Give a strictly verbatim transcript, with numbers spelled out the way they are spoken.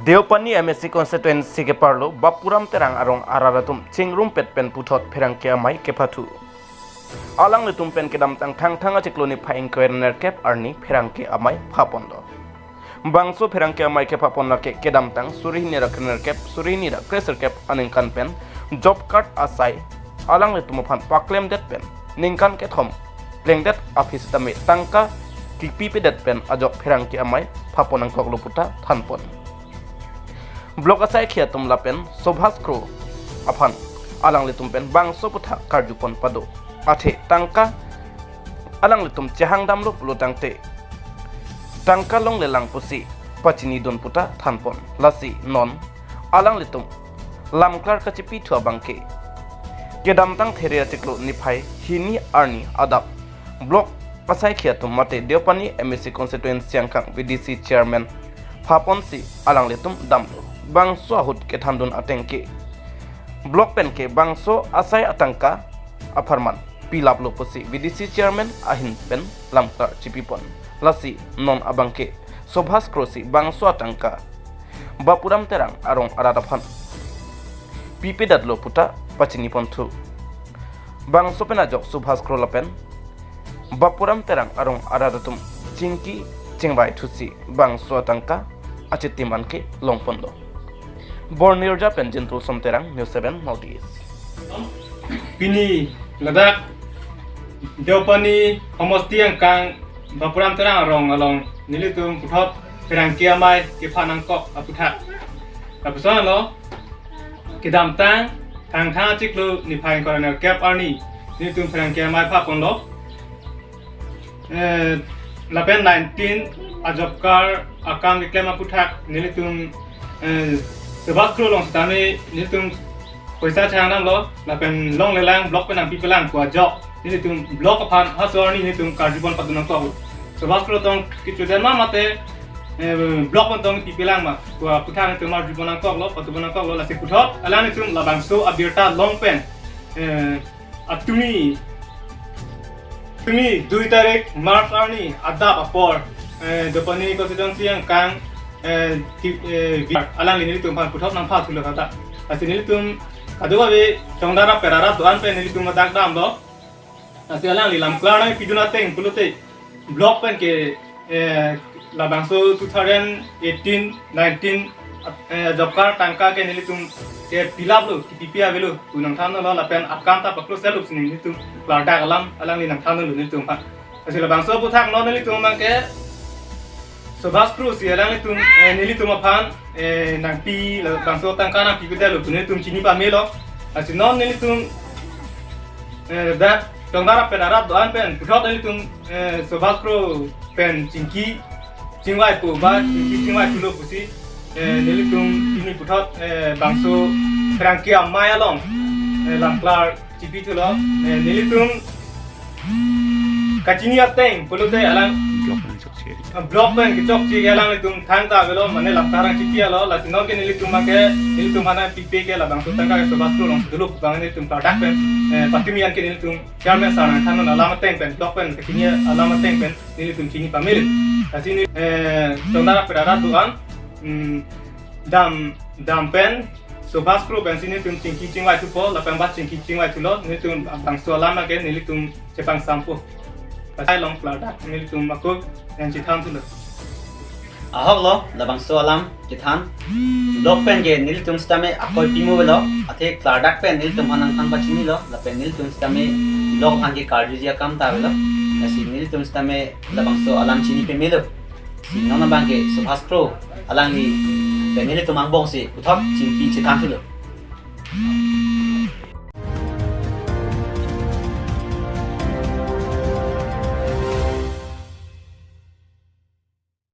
Deopani M A C constituency keparlo Bapuram Terang arong arat atum chingrumpet pen puthot pherangke amei kepathu. Alanglitum pen kedamtang Thangthang achiklo niphai ingkoi ra nerkep arni pherangke amei phaponlo. Bangso pherangke amei kephapon lake kedamtang suri hini ra krenerkep, suri hini ra kresirkep aningkan pen job card asai alanglitum aphan paklemdet pen ningkan kethom plengdet aphi sitame tangka kipipedet pen ajok pherangke amei phapon nangkoklo puta thanpon. Block asaikhi atum lapen Subhas Kro aphan alanglitum pen bangso aputhak karjupon pado. Athe tangka alanglitum chehangdamlo pulo tangte tangka longlelang pusi pachinidun puta thanpon. Lasi non alanglitum lamklar kachipithu abangke kedamtang There achiklo niphai hini arni adap block asaikhi atum mate Deopani M A C constituency angkang V D C chairman phaponsi alanglitum damlo. Bangso ahut kethandun ateng ke block pen ke bangso asai atangka apharman pilaplo pusi V D C chairman ahin pen lamklar chipipon. Lasi non abangke Subhas Kro si bangso atangka Bapuram Terang arong arat aphan pipedetlo puta pachiniponthu. Bangso pen ajok Subhas Kro lapen Bapuram Terang arong arat atum chingki chingvaithusi bangso atangka achitim anke longponlo. Bornirja pen Jintul Som Terang, News seven North East. Pini ladak Deopani homosti angkang Bapuram Terang arong along nelitum puthot pherangke amei kepha nangkok aputhak. Lapuson lo kedamtang Thangthang achiklo niphai ingkoi ra nerkep arni nelitum pherangke amei phaponlo. Eh, lapen nineteen a job card akam keklem aputhak nelitum, eh, Subhas Kro along sitame nelitum poisa chehangdamlo lapen longlelang block pen nangpipelang pu ajok nelitum block aphan halaso arni nelitum karjupon padun nangkok. Subhas Kro tong kechodet ma mate, eh, block pen tong pipelang ma pu aputhak nelitum karjupon nangkoklo, padupon nangkoklo. Lasi puthot alanglitum labangso abirta long pen, eh, atumi, atumi dui tarik March arni adap apor, eh, Deopani constituency angkang, eh, ti-, eh, vi-, alangli nelitum aphan puthot nangphathulo kata. Lasi nelitum kadokave Chongdara perarat do-an pen nelitum ladak damlo. Lasi alangli lamklar nangpidun ateng pulote block pen ke, eh, labangso two thousand eighteen nineteen, eh, job card tangka ke nelitum ke pilaplo, kipipi avelo pu nangthanlo lapen akam ta paklo selup si nelitum klardak alam alangli nangthanlo nelitum aphan. Lasi labangso aputhak non nelitum abangke Subhas Kro si alanglitum, eh, nelitum aphan, eh, nangpi labangso tangka nangpipedetlo pu nelitum chini pamelo. Lasi non nelitum, eh, dak Chongdara perarat do-an pen puthot nelitum, eh, Subhas Kro pen chingki chingvai pu ba chingki chingvaithulo pusi, eh, nelitum pini puthot, eh, bangso pherangke amei along, eh, lamklar chipithulo, eh, nelitum kachini ateng pulote alang block pen chokche, ah, block pen kechokche ke alanglitum thangta avelo, mane lamklar nangchipi alo. Lasi non ke nelitum abangke nelitum aphan pipe ke labangso tangka ke Subhas Kro along dolo pu abang nelitum klardak pen, eh, patumi an ke nelitum chairman sir nangthanlo alam ateng pen, block pen kachini alam ateng pen nelitum chini pamelo. Lasi ne, eh, Chongdara perarat do-an, mm, dam, dam pen Subhas Kro pensi nelitum chingki chingvaithupo, lapen ba chingki chingvaithulo, nelitum bangso alam ke nelitum chepangsampo. Lasi along klardak nelitum ako nangchethan thulo. Ahok lo, labangso alam kethan. Block pen ke nelitum sitame akoi pimo avelo, athe klardak pen nelitum aphan nangthan pachinilo, lapen nelitum sitame block aphan ke karjuji akam ta avelo. Lasi nelitum sitame labangso alam chini pamelo. Si non abangke Subhas Kro alangli pen nelitum angbong si puthot chingki chethan thulo.